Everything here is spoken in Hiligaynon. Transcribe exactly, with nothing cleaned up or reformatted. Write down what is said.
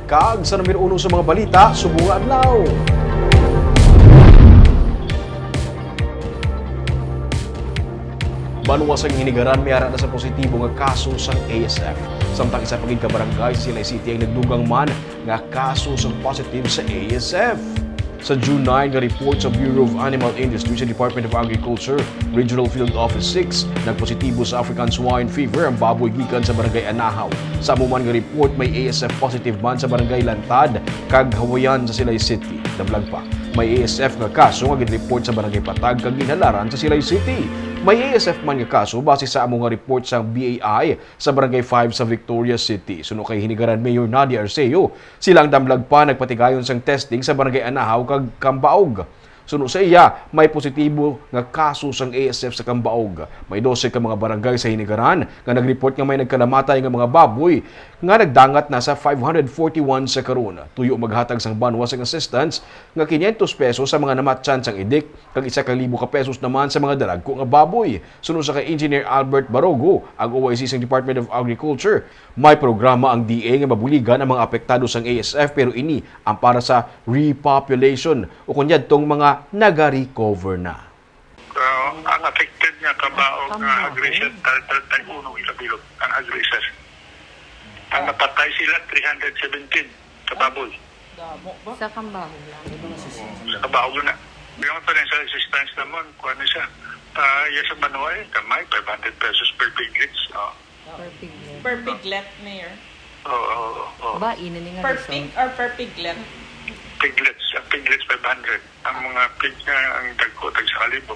Kag sa numero uno sa mga balita, subong nga adlaw. Banwa sang Hinigaran may ara na sa positibo nga kaso sang A S F. Samtang isa pa gid ka barangay sa Silay City ang nagdugang man nga kaso sang positive sa A S F. Sa June nine nga report sa Bureau of Animal Industry sa Department of Agriculture, Regional Field Office six, nagpositibo sa African Swine Fever ang baboy gikan sa Barangay Anahaw. Sa amo man nga report, may A S F positive man sa Barangay Lantad kag Hawayan sa Silay City. Damlag pa, may A S F nga kaso nga ginreport sa Barangay Patag kag Ginhalaran sa Silay City. May A S F man nga kaso base sa amo nga report sa B A I sa Barangay five sa Victoria City. Suno kay Hinigaran Mayor Nadia Arceo, sila ang damlag pa nagpatigayon sang testing sa Barangay Anahaw kag Kambaog. Suno sa iya, may positibo nga kaso sang A S F sa Kambaog. May dose ka mga barangay sa Hinigaran nga nag-report nga may nagkalamatay nga mga baboy nga nagdangat na sa five hundred forty-one sa karon. Tuyo maghatag sang banwa sang assistance nga quinientos pesos sa mga namatyan sang idik, kag isa ka libo ka pesos naman sa mga dalagko nga baboy. Suno sa kay Engineer Albert Barogo, ang O I C sang Department of Agriculture, may programa ang D A nga mabuligan ang mga apektado sang A S F, pero ini ang para sa repopulation o kunyadtong mga naga-recover na. So, ang affected nga kabaog nga hag-raise, tal-, tal-, tal-, uno ikabilog ang hag-raise. Ang napatay sila, three hundred seventeen kababoy. Damo ba? Sa Kambaog lang. Sa kabaog na. Yung pa rin sa assistance naman, kuha na siya. Ah, yes, sa Manuay, kamay, five hundred pesos per piglets. Oh. Per piglet. Per piglet, Mayor. Oo, oo, oo. Ba, ina ni nga Per result. Pig or per piglet? Piglets, ang piglets, five hundred. Ang mga pig nga, ang dagko, tag sa kalibo.